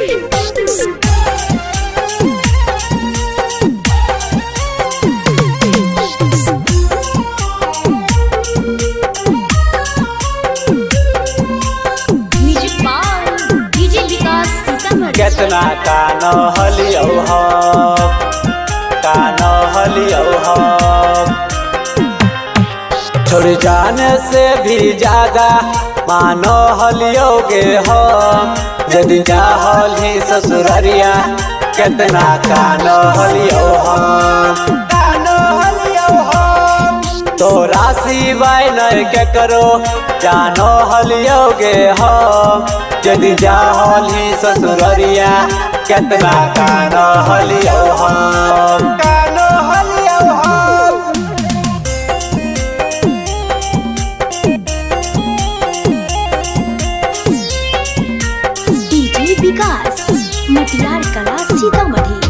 Music by DJ Vikas Sitamarhi. केतना कान हलियौ हम, कान हलियौ हम। छोड़ जाने से भी ज्यादा मानो हलियो गे हम, यदि चाहली ससुररिया केतना कान हलियौ हम, कान हलियौ हम। तोरा सिवाय नहीं के करो जानो हलियो गे हम, यदि चाहली ससुररिया केतना कान हलियो हम, कान हलियो हम। डीजे विकास मटियार कला सीतामढ़ी।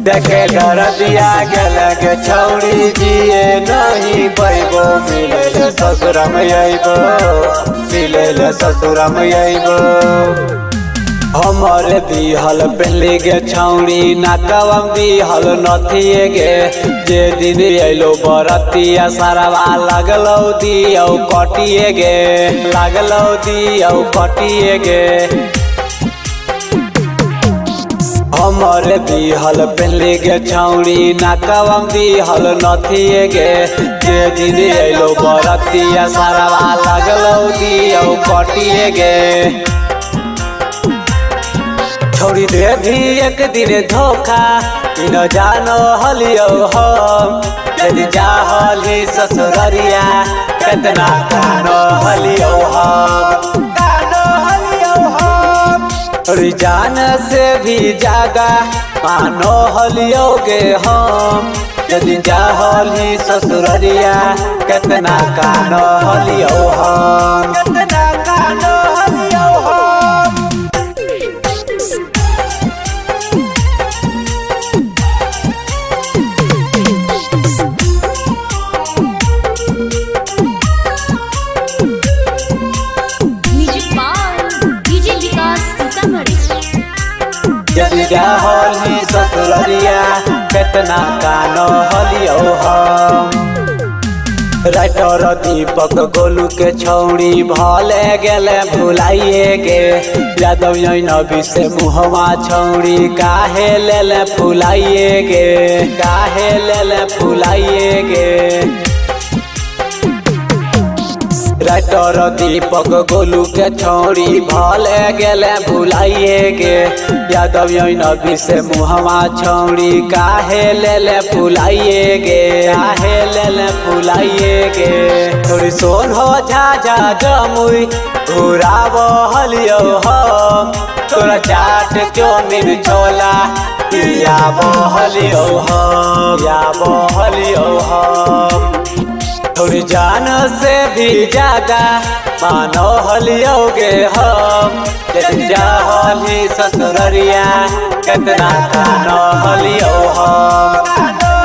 देखे डर दिया गेलक छौड़ी जिए नहीं पैबो, मिले ससुरम अइबो, मिले ससुरम अइबो। हमर दिहल पहले गे छौड़ी नाकवम दिहल नथिए गे, जे दिन अइलो बरतिया सारवा लगलौ दियौ कटिए गे, लगलौ दियौ कटिए गे। हमर दिहल पहले गे छौड़ी नाकवम दिहल नथिए गे, जे दिन अइलो बरतिया सारवा लगलौ दियौ कटिए गे। छोड़ी दे भी एक दिन धोखा न जानो हलियो हम, यदि चाहली ससुररिया केतना कानो हलियो हम, कानो हलियो हम। छोड़ी जान से भी ज्यादा मानो हलियो गे हम, यदि चाहली ससुररिया केतना कानो हलियो हम, केतना कानो हलियो हम। Music by DJ Vikas Sitamarhi. यदि चाहली ससुररिया केतना कानो हलियो हम। राइटर दीपक गोलू के छौड़ी भले गेले भुलाइए गे, यादव नबी से मुहवा छौड़ी काहे लेले फुलाइए गे, काहे लेले फुलाइए गे। राइटर दीपक गोलू के छौड़ी भले गेले भुलाइए गे, यादव नबी से मुहवा छौड़ी काहे लेले फुलाइए गे, काहे लेले फुलाइए गे। थोड़ी सोन हो झा झा जमुई घुराब हलियो हम, तोरा चाट चौमिन छोला पियाब हलियो हम, पियाब हलियो हम। थोड़ी जान से भी ज्यादा मानो हलियो गे हम, यदि चाहली ससुररिया केतना कानो हलियो हम।